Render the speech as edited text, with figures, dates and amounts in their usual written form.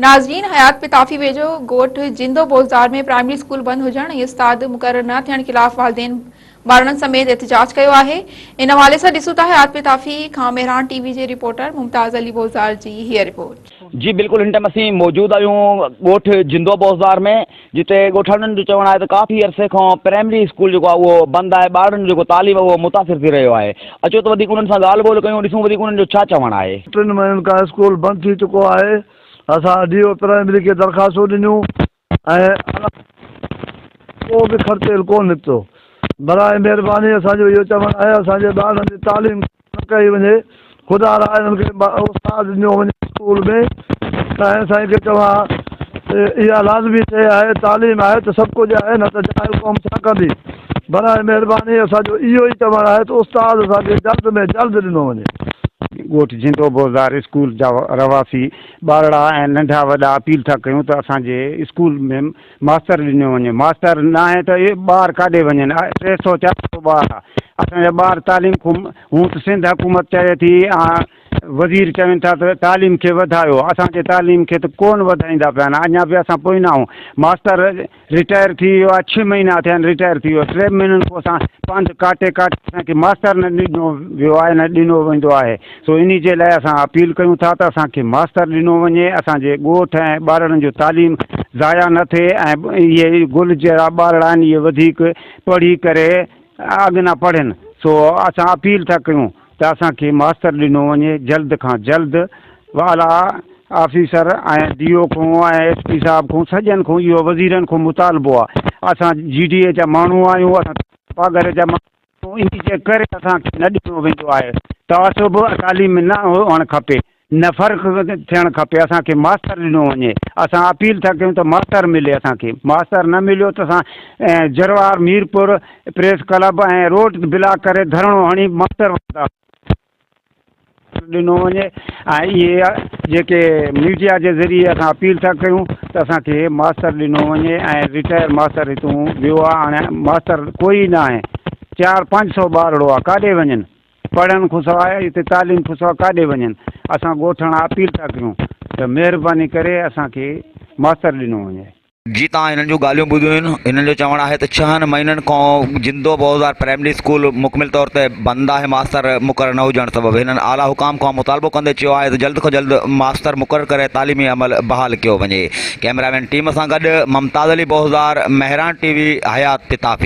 ناظرين حيات پتافي ويجهو ڳوٺ جندو بوزدار ۾ پرائمري اسڪول بند هجڻ ۽ استاد مقرر نه ٿيڻ خلاف والدين ٻارڙن سميت احتجاج ڪيو آهي ان حوالي سان ڏسون ٿا حيات پتافي کان مهراڻ ٽي وي جي رپورٽر ممتاز علي بوزدار جي هيء رپورٽ. جي بلڪل هن ٽائيم اسين موجود آهيون ڳوٺ جندو بوزدار ۾ جتي ڳوٺاڻن جو چوڻ آهي ته ڪافي عرصي کان پرائمري اسڪول جيڪو آهي اهو بند آهي ٻارڙن جو جيڪو تعليم آهي اهو متاثر ٿي رهيو آهي اچو ته وڌيڪ انهن سان ڳالهه ٻولهه ڪيون ڏسون وڌيڪ انهن جو ڇا چوڻ آهي. ٽن مهينن کان اسڪول بند ٿي چڪو آهي اسان ڊي او پرائمري کي درخواستون ڏنيون ۽ اعليٰ ڪو به خرچيل ڪونه نڪتو. براء مهرباني اسان جو اهو چوڻ آهي اسان جي ٻارڙن جي تعليم نه ڪئي وڃي خدا را انهن کي استاد ڏنو وڃي اسڪول ۾ سائين سائين کي چوان ته اها لازمي شيء آهي تعليم آهي ته سڀ ڪجهه آهي نه ته جاهل قوم ڇا ڪندي براء مهرباني اسان جو اهو ئي چوڻ آهي ته استاد اسان کي جلد ۾ جلد ڏنو وڃي. ڳوٺ جندو بوزدار اسڪول جا رهواسي ٻارڙا ۽ ننڍا وڏا اپيل ٿا ڪيون ته اسان جي اسڪول ۾ ماستر ڏنو وڃي ماستر ناهي ته اهي ٻار ڪاڏي وڃن 300 400 ٻار آ اسان جا ٻار تعليم کان هون ته سنڌ حڪومت چوي ٿي وزير چون ٿا ته تعليم کي وڌايو اسان جي تعليم کي ته ڪون وڌائيندا پيا آهن اڃا به اسان پوئنا آهيون ماستر رٽائر ٿي ويو آهي ڇهه مهينا ٿيا آهن رٽائر ٿي ويو ٽي مهينن کان اسان پنڌ ڪاٽي ڪاٽي اسان کي ماستر نه ڏنو ويو آهي نه ڏنو ويندو آهي سو انهي جي لاء اسان اپيل ڪيون ٿا ته اسان کي ماستر ڏنو وڃي اسان جي ڳوٺ ۽ ٻارڙن جو تعليم ضايع نه ٿئي ۽ اهي گل جهڙا ٻارڙا آهن اهي وڌيڪ پڙهي ڪري اڳنا پڙهن سو اسان اپيل ٿا ڪيون ته اسان کي ماستر ڏنو وڃي جلد کان جلد اعليٰ آفيسر ۽ ڊي او کان ۽ ايس پي صاحب کان سڄن کان اهو وزيرن کان مطالبو آهي اسان جي ڊي اي جا ماڻهو آهيون اسان پاڳر جا ماڻهو انهي جي ڪري اسان کي نه ڏنو ويندو آهي تعصب تعليم ۾ نه هئڻ کپي نه فرق ٿيڻ کپي اسان کي ماستر ڏنو وڃي اسان اپيل ٿا ڪيون ته ماستر ملي اسان کي ماستر نه مليو ته اسان Jarwar Mirpur press club ۽ road block ڪري ڌرڻو هڻي ماستر ڏنو وڃي ۽ اهي جيڪي ميڊيا جي ذريعي اسان اپيل ٿا ڪيون ته اسان کي ماستر ڏنو وڃي ۽ رٽائر ماستر هتون ويو آهي هاڻي ماستر ڪوئي نه آهي چار پنج سو ٻارڙو آهي ڪاڏي وڃن پڙهڻ کان سواء هتي تعليم کان سواء ڪاڏي وڃن اسان ڳوٺاڻا اپيل ٿا ڪيون ته مهرباني ڪري اسان کي ماستر ڏنو وڃي. جي توهان هنن جون ڳالهيون ٻڌيون آهن هنن جو چوڻ آهي ته ڇهن مهينن کان جندو بوزار پرائمري اسڪول مڪمل طور تي بند آهي ماستر مقرر نه هجڻ سبب هنن اعليٰ حڪام کان مطالبو ڪندي چيو آهي ته جلد کان جلد ماستر مقرر ڪري تعليمي عمل بحال ڪيو وڃي ڪئميرا مين ٽيم سان گڏ ممتاز علي بوزار مهراڻ ٽي وي حيات پتافي.